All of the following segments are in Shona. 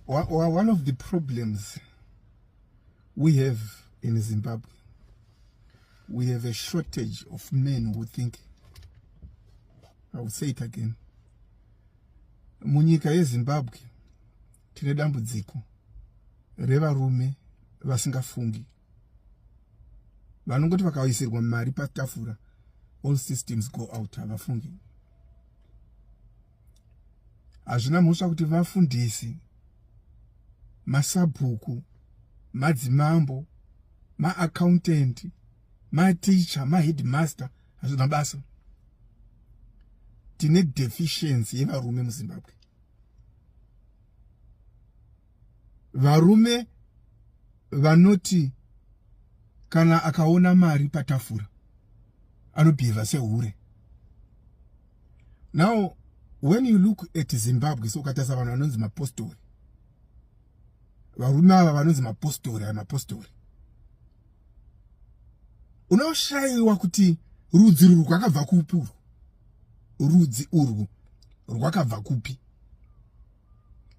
One of the problems we have in Zimbabwe, we have a shortage of men who think. I will say it again. Munyika yeZimbabwe tine dambudziko revarume vasingafungi, vanongoti vakaisirwa mari patafura, all systems go out. Havafungi. Hazvina mhosva kuti vafundisi, masabhuku, madzimambo, maaccountant, maticha, maheadmaster, hazvina basa. Tine deficiency yevarume muZimbabwe. Varume vanoti kana akaona mari patafura anobhihevha sehure. Now when you look at Zimbabwe, so ukatarisa vanhu vanonzi mapostori, varume ava vanonzi mapostori aya, mapostori, unoshayiwa kuti rudzi urwu rwakabva kupi. Urwu rudzi urwu rwakabva kupi?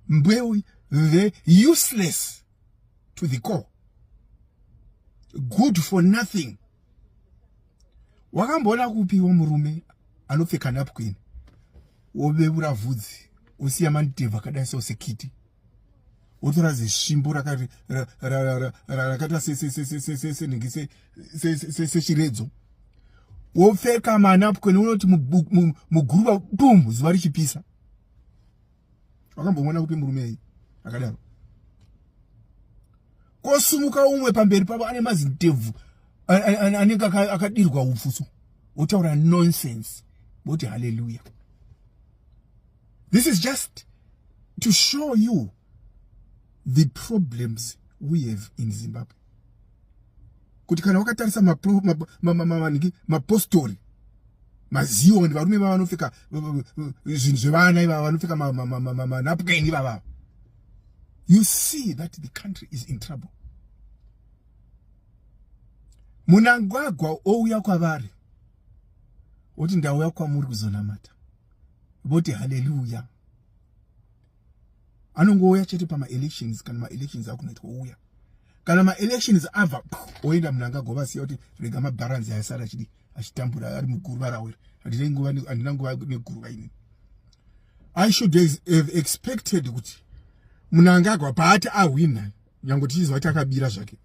Mbeu the useless to the core, good for nothing. Wakamboona kupiwo murume anopfeka napkin, wobebura vhudzi, usiya mandebvu akadai so sekiti, wotora zisvimbo rakaita senhingi, sechiredzo, wopfeka manapkin, unoti muguruva bum, zuva richipisa? Wakambomuona kupi murume iyi akadaro? Kosumuka umwe pamberi pavo ane mazindebvu anenge akadirwa upfu so, wotaura nonsense, voti haleluya. This is just to show you the problems we have in Zimbabwe, kuti kana wakatarisa mapostori, mazioni, varume vava vanopfeka zvinhu zvevana ivava, vanopfeka manapkin ivava, you see that the country is in trouble. Munangagwa ouya kwavari oti, "Ndauya kwamuri kuzonamata." Voti haleluya. Anongouya chete pamaelections. Kana maelections akunoitwa, ouya. Kana maelections abva, oenda. Munangagwa vasiya kuti rega mabharanzi aisara achidi achitambura ari muguruva rawo. Handina nguva neguruva inini. I should have expected kuti Munangagwa paati ahwina, nyange tichizwa kuti akabira zvake,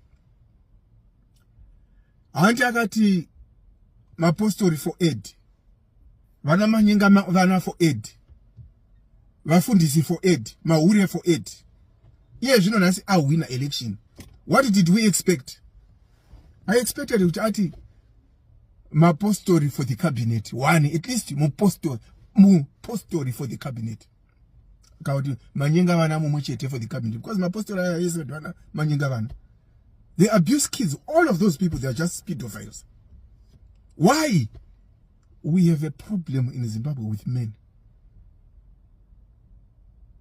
hanti akati mapostori for aid, vana manyenga vana for aid, vafundisi for aid, mahure for aid? Iye zvino nhasi ahwina election, what did we expect? I expected kuti ati mapostori for the cabinet one, at least mupostori for the cabinet, kana kuti manyenga vana mumwe chete for the cabinet, because mapostori aya ese vana manyenga vana. They abuse kids, all of those people. They are just pedophiles. Why? We have a problem in Zimbabwe with men,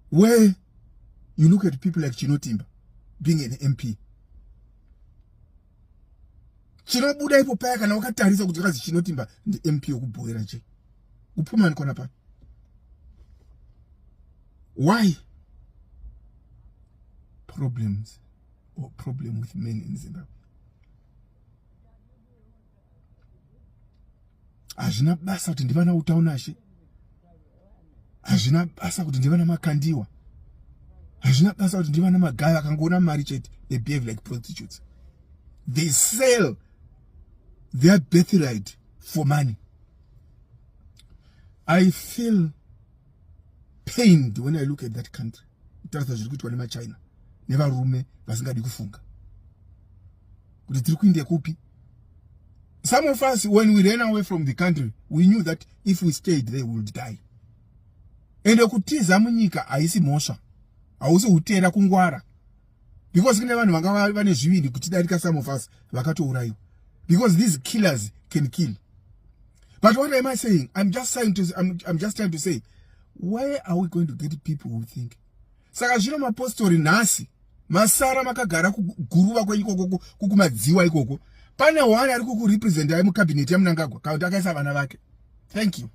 where you look at people like Chinotimba being an MP. Chinobuda ipo paya, kana wakatarisa kuti kazi Chinotimba ndi MP wokubhoera che kupumani kona pa. Why? Problems or problem with men in Zimbabwe. Hazvina basa kuti ndivana Utaunashe, hazvina basa kuti ndivana Makandiwa, hazvina basa kuti ndivana Magaya. Akangoona mari chete, they behave like prostitutes. They sell their birthright for money. I feel pained when I look at that country, tarisa zviri kuitwa nemaChina nevarume vasingadi kufunga kuti tiri kuinde kupi. Some of us, when we ran away from the country, we knew that if we stayed there, we would die. Ende kutiza munyika haisi mhosva, hausi hutera, kungwara, because kune vanhu vanga vane zvivindi kutidarika, some of us vakatourayiwa, because these killers can kill. But what am I saying? I'm just trying to say, where are we going to get people who think? Saka zvino mapostori nhasi masara makagara kuguruva kwenyu ikoko, kukumadziwa ikoko. Pane one ari kukurepresentai mucabinet yaMunangagwa, kana kuti akaisa vana vake? Thank you.